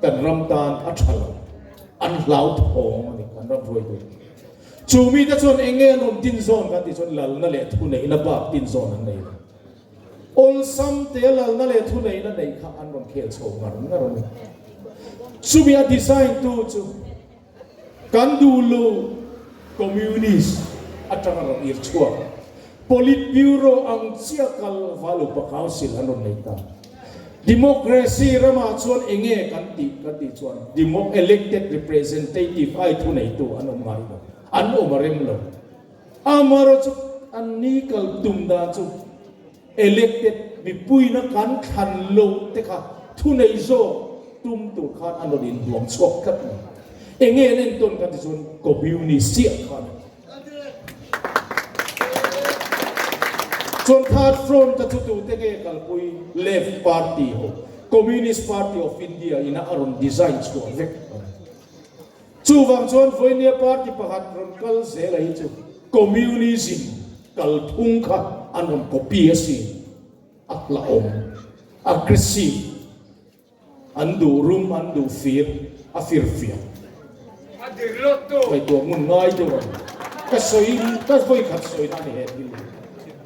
B: Kan ram tan a tha lo, an hlauthawng a ni kan ram hruaitu. Chu mite chuan eng nge an rawn tin zawn kan tih chuan lalna leh thuneihna bak tin zawn an nei lo. Awlsam te lalna leh thuneihna neih kha an rawn khel chho ngar ngar a ni. Chumi a design tu chu kan duh lo Communist atanga rawn ir chhuak Politburo ang chiah kal Valupa Council an rawn nei ta. Democracy ramah chuan enge kan tih kan tih chuan elected representative ai thuneitu an awm ngai lo, an awm a rem lo. Amaherawhchu chu an ni kal tum dan chu elected mipuina kan thlan loh te kha thunei zawk tum tur khan an rawn inhnuang chhuak tlat mai. Enge an entawn kan ti chuan communist chiah kha a ni. Chuan third front a chu tute nge kalpui left party ho Communist Party of India ina a rawn design chhuah vek a ni. Chuvang chuan Vawinia party pakhat rawn kal zela hi chu Communism kalphung kha an rawn copy a sin, a hlauhawm, aggressive, an duh rum, an duh fir, a fir fiah. Ngaihtuah ngun ngai deuh a ni. Ka sawi, ka vawikhat sawi na a ni he thil hi.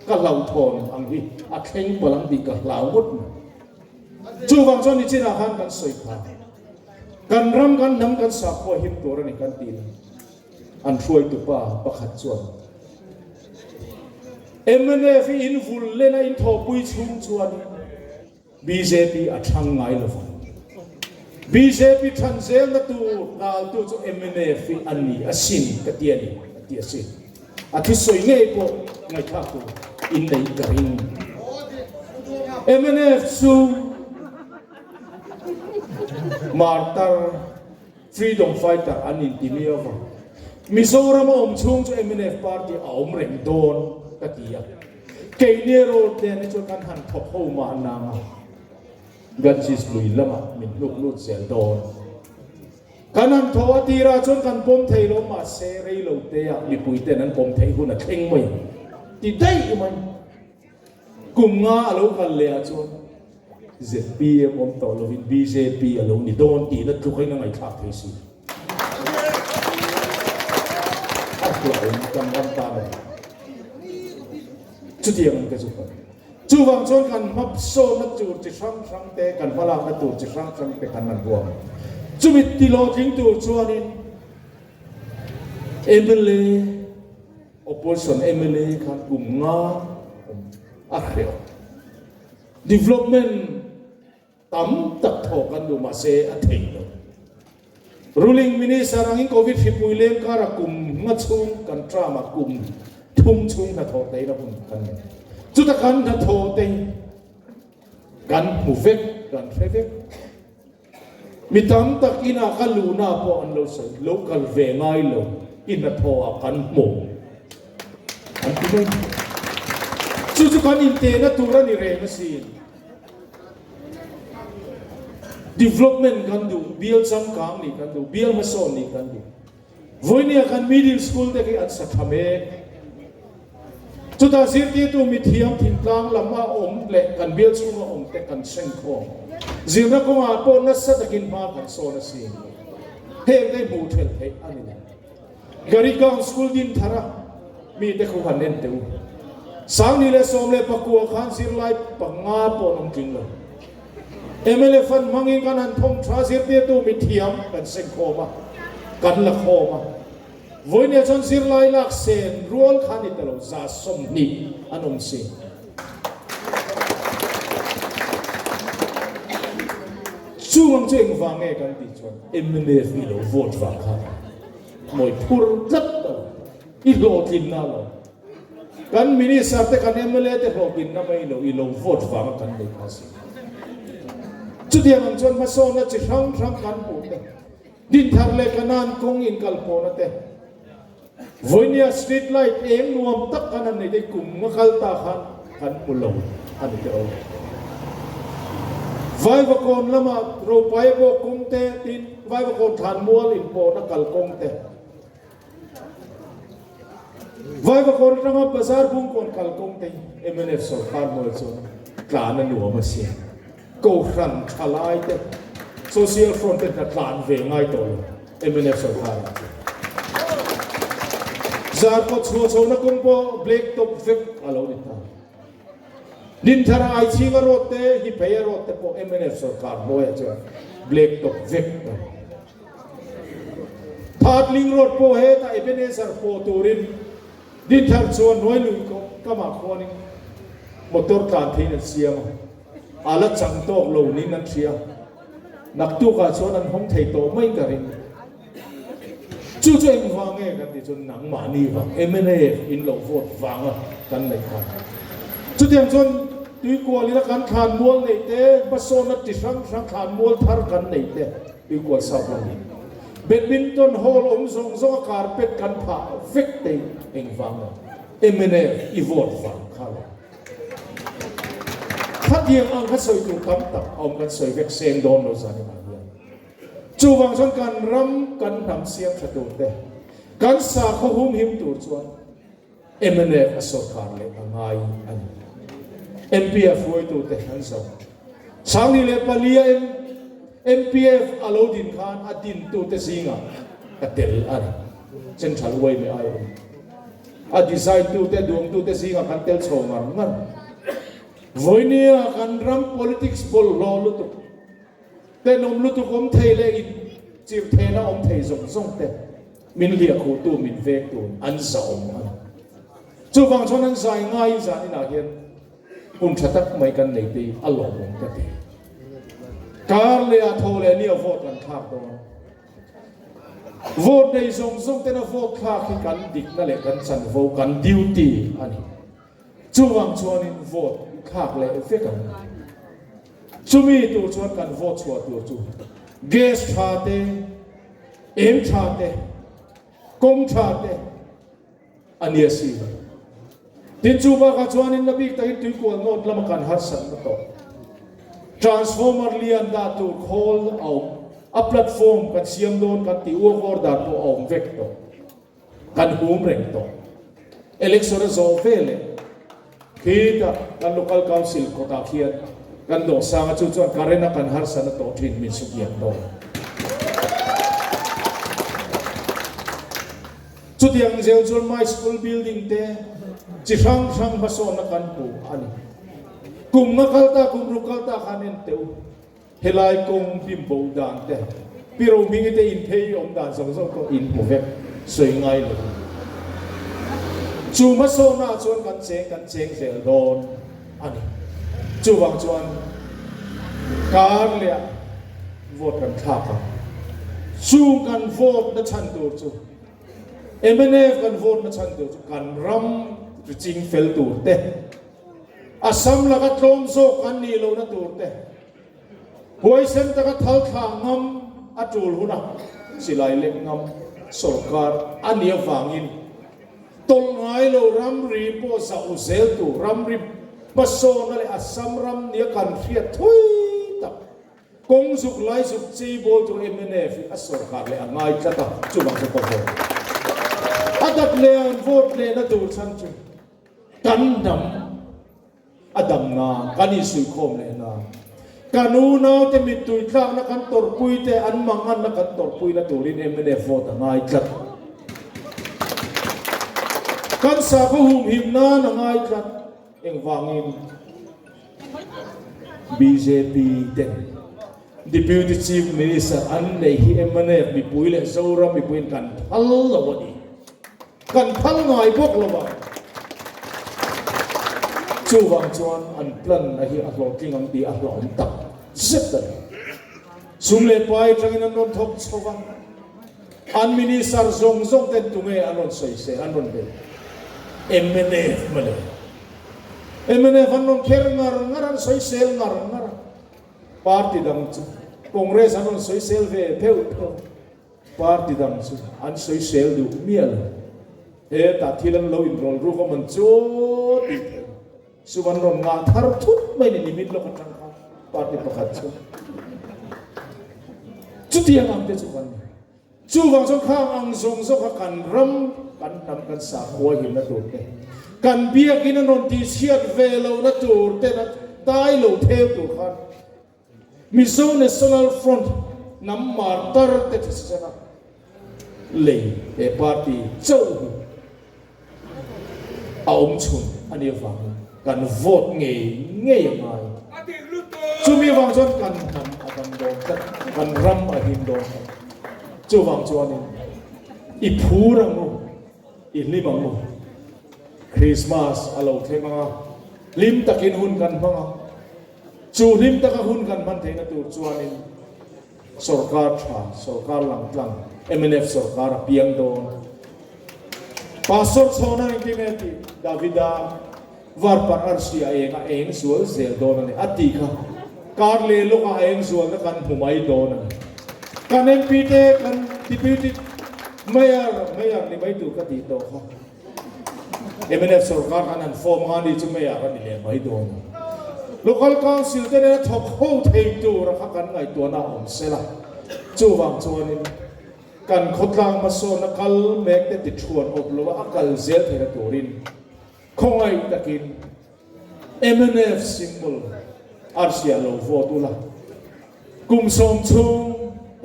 B: Ka hlauhthawn ang hi a thleng palh ang tih ka hlau ngawt mai. Chuvang chuan nichinah khan kan sawi kha. Kan ram kan hnam kan sakhua him tur a ni kan tih an hruaitu pa pakhat chuan mnf hi in vul len a in thawhpui chhung chuan bjp a thang ngai lo vang. Bjp than zelna tur daltu chu mnf hi a ni a sin ka ti a ni a ti a sin. A thusawi ngei pawh ngaihthlak tur in nei ka ring. Mnf chu Martar, Freedom Fighter an inti miau va. Mizoram a awm chhung chu mnf party a awm reng dawn ka ti a. Keini road nen hi chuan kan han thawk ho mah nang a, Ganges lui lamah min hnuk lut zel dawn. Kan han thaw a tirah chuan kan pawm thei lo mahse rei lo te ah mipui ten an pawm theih hun a thleng mai ang ti daih mai. Kum nga a lo kal leh ah chuan zpm awm tawh lovin bjp a lo ni dawn tihna tluk in a ngaihthlak thei si. A hlauhawm kan ram tan a ni. Chutiang ang te chu kan. Chuvang chuan kan hmapsawnna tur chi hrang hrang te, kan hmalakna tur chi hrang hrang te kan han huam. Chumi tihlawhtling tur chuanin mla, opposition mla khan kum nga awm a hreh awm. Development Tam tak thawk an duh mahse a thei lo. Ruling Minister angin Covid hripui leng kara kum nga chhung kan term ah kum thum chhung hnathawh tein a hun kan nei. Chuta kan hnathawh te hi kan hmu vek, kan hre vek. Mi tam tak inah ka luhna pawh an lo sawi, lo kal ve ngai lo, i hnathawh ah kan hmu an ti mai. Chu chu kan intehna tur a ni reng asin. Development kan duh, bial changkang nih kan duh, bial hmasawn nih kan duh. Vawinia kan middle school te khi an sa tha mek. Chutah zirtirtu mithiam thingtlang lam a awm leh kan bial chhunga awm te kan hrengkhawm. Zirna kawngah pawh nasa takin hma kan sawn asin. Heng te hmuh thelh theih a ni lo. Garigaon School din thar a mite kho han en teh u. 2019 khan zirlai panga pawh an awm tling lo. Mla fund hmangin kan han thawm tha zirtirtu mithiam kan sengkhawm a, kan la khawm a. Vawinia chuan zirlai lak sen rual kha ni ta lo, 20 an awm si. Chung ang chu engvang nge kan tih chuan mnf i lo vote vang khan mawi phur tlat lo. I hlawhtlinna lo. Kan Minister te kan mla te hlawhtlinna mai lo i lo vote vanga kan nei kha si. Chutiang ang chuan hmasawnna chi hrang hrang kan hmuh te, Dinthar leh Kanan kawng inkalpawhna te, Vawinia street light eng nuam tak kan han nei te kum nga kal ta khan kan hmu lo a ni teh aw. Vaivakawn lama Ropaia pawh kawng te tin Vaivakawn thlanmual inpawhna kalkawng te, Vaivakawn atanga Bazar Bungkawn kalkawng te hi mnf sorkar hnuai chuan tlan a nuam a sia. Kohhran thalai te, Social Front te hna tlan ve ngai tawh lo mnf sorkar ah chuan. Zarkawt chhuah chhohna kawng pawh black top vek a lo ni ta. Dinthara Aichhinga road te, Hipheia road te pawh mnf sorkar hnuaiah chuan black top vek a ni. Thatling road pawh hetah Ebenezer pawh turin Dinthar chuan hnuai lui kamah khuanin motor tlan theiin an siam a, a la chang tawk lo niin an hria. Naktukah chuan an hawng thei tawh mai ka ring. Chu chu engvang nge kan tih chuan nangmahni vang, mnf in lo vote vanga kan neih kha. Chutiang chuan Tuikualina kan thlan mual neih te, hmasawnna ti hrang hrang thlan mual thar kan neih te, Tuikual sap lo ni. Badminton hall awm zawng zawng a carpet kan phah vek te engvang a mnf i vote vang kha lo. Khatiang ang kha sawi tur tam tak a awm kan sawi vek seng dawn lo zan inah hian. Chuvang chuan kan ram kan hnam siam tha tur te, kan sakhaw humhim tur chuan Mnf a sorkar leh a ngai a ni. MPF hruaitute an zo. 2004 a MPF a lo din khan a dintute zingah ka tel a ni. Central yma ai awm. A design tute, duangtute zingah kan tel chho ngar ngar. Vawinia kan ram politics bawlhhlawh lutuk. Tenawm lutuk awm thei leh in chirhthehna awm thei zawng zawng te min hliahkhuhtu min vengtu an zahawm a ni. Chuvang chuan an zai ngaiin zan inah hian hun tha tak mai kan nei te hi a lawmawm ka ti. Kar leh ah tho leh nia vote kan thlak dawn. Vote nei zawng zawng tena vote thlak hi kan dikna leh kan chanvo kan duty a ni. Chuvang chuanin vote thlak leh vek ang. Chumi tur chuan kan vote chhuah tur chu gas tha te, eng tha te, kawng tha te a nia si. Tin chu bakah chuanin na bik takin tuikual nawt lama kan harsatna tawh. Transformer lian dah tur khawl a awm, a platform kan siam dawn kan tih work order pawh a awm vek tawh. Kan hum reng tawh. Election a zawh ve leh khitah kan local council kawtah khian kan dawhsang a chu chuan current a kan harsatna tawh thin min suk lian dawn. Chutiang zel chuan my school building te chi hrang hrang hmasawnna kan hmu a ni. Kum nga kal ta kum ruk kal ta khan en teh u. Helai kawng hlim bo dan te, Pi Rohmingi te in phei awm dan zawng zawng pawh in hmu vek, sawi ngai lo. Chu hmasawnah chuan kan cheng kan cheng zel dawn a ni. Chuvang chuan kar leh vote kan thlak ang. Chu kan vote na chhan tur chu mnf kan vote na chhan tur chu kan ram ri ching fel tur te, Assam laka tlawm zawk an nih lohna tur te, huaisen taka thal thlah ngam a tul huna silai lek ngam sorkar a nih avangin tawlh ngai lo ramri pawh zauh zel tur ramri hmasawna leh Assam ram nia kan hriat thui tak kawng zuk lai zuk chei bawl tur mnf hi a sorkar leh a ngai tlat a, chuvang chu ka vote a dat leh an vote lehna tur chhan chu. Kan hnam a damna, kan insuihkhawm lehna, kan unaute mittui tlakna kan tawrhpui te an manganna kan tawrhpuina turin mnf vote a ngai tlat. Kan sakhaw humhim nan a ngai tlat. Engvangin bjp ten Deputy Chief Minister an neih hi mnf mipui leh Zoram mipuiin kan phal lo a ni. Kan phal ngai bawk lo a, chuvang chuan an plan a hi a hlawhtling ang tih a hlauhawm tak zet a ni. Sum leh pai atangin an rawn thawk chho va, An minister zawng zawng ten tunge an rawn sawisel, an rawn bei? Mnf mawle. Mnf an rawn kher ngar ngar, an sawisel ngar ngar a. Party dang chu Congress an rawn sawisel ve pheuh pheuh a. Party dang chu an sawisel duh miah lo. Hetah thil an lo inrawl ruk a man chu tih theih. Sum an rawn ngah thar thut mai ni nimin lawk atang khan party pakhat chu chutiang ang te chu kan ni. Chuvang chuan khang ang zawng zawng kha kan ram, kan hnam, kan sakhua himna tur te, kan biakin an rawn tihchhiat ve lohna tur te, dai lo theu tur khan Mizo National Front hnam martar te thisen a lei he party chauh hi a awm chhun a nih avangin kan vote ngei ngei a ngai. Chumi avang chuan kan hnam a dam dawn tlat, kan ram a him dawn tlat. Chuvang chuanin i phur ang u, i hlim ang u. Krismas a lo thleng ang a, hlim takin hun kan hmang ang. Chu hlim taka hun kan hman theihna tur chuanin sorkar tha, sorkar langtlang, mnf sorkar a piang dawn. Pastor chhawna engtin nge tih Davida varparh arsi a eng a eng zual zel dawn a ni a tih kha kar leh lawkah a eng zualna kan hmu mai dawn a ni. Kan MP te, kan Deputy Mayor, Mayor ni mai tur ka tih tawh kha. Mnf sorkar khan an form anga ni chu mei ah ka ni leh mai dawn a. Local Council te nena thawk ho thei tur a kha kan ngaihtuahna a awm sela. Chuvang chuanin kan khawtlang hmasawnna kal mek te ti thuan awp lova a kal zel theihna turin khawngaih takin Mnf symbol arsiah lo vote ula. Kum sawm chhung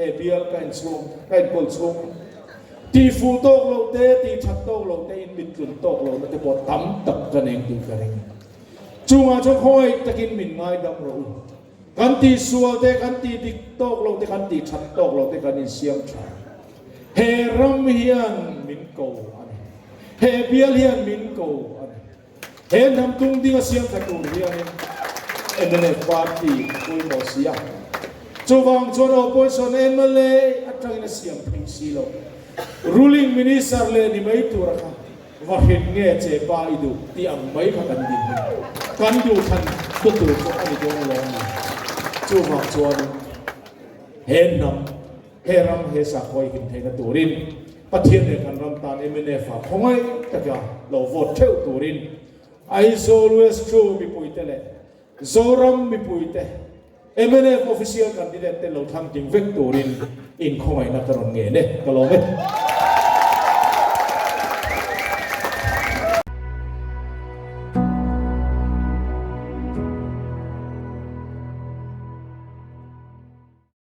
B: he bial ka in chhung, ka inkawl chhung tih fuh tawk loh te, tih that tawk loh te, in mit tlun tawk lohna te pawh tam tak ka neng tih ka ring. Chungah chuan khawngaih takin min ngaidam rawh u. Kan tih sual te, kan tih dik tawk loh te, kan tih that tawk loh te kan insiam tha. He ram hian min ko a ni. He bial hian min ko a ni. He hnam tung ding a siam tha tur hianin mnf party a pawimawh si a, chuvang chuan opposition mla atangin a siam thei si lo. Ruling minister leh ni mai tura kha va hrin nge che pa i duh tih ang mai kha kan din hi kan duh thlan tu tur pawh a ni dawn lo a ni. Chuvang chuanin he hnam He ram he sakhaw i him theihna turin Pathian leh kan ram tan mnf ah khawngaih taka lo vote theuh turin Aizawl West Crew mipuite leh Zoram mipuite mnf official candidate te lo thlang ting vek turin in khawngaihna ka rawn ngen e. Ka lawm e.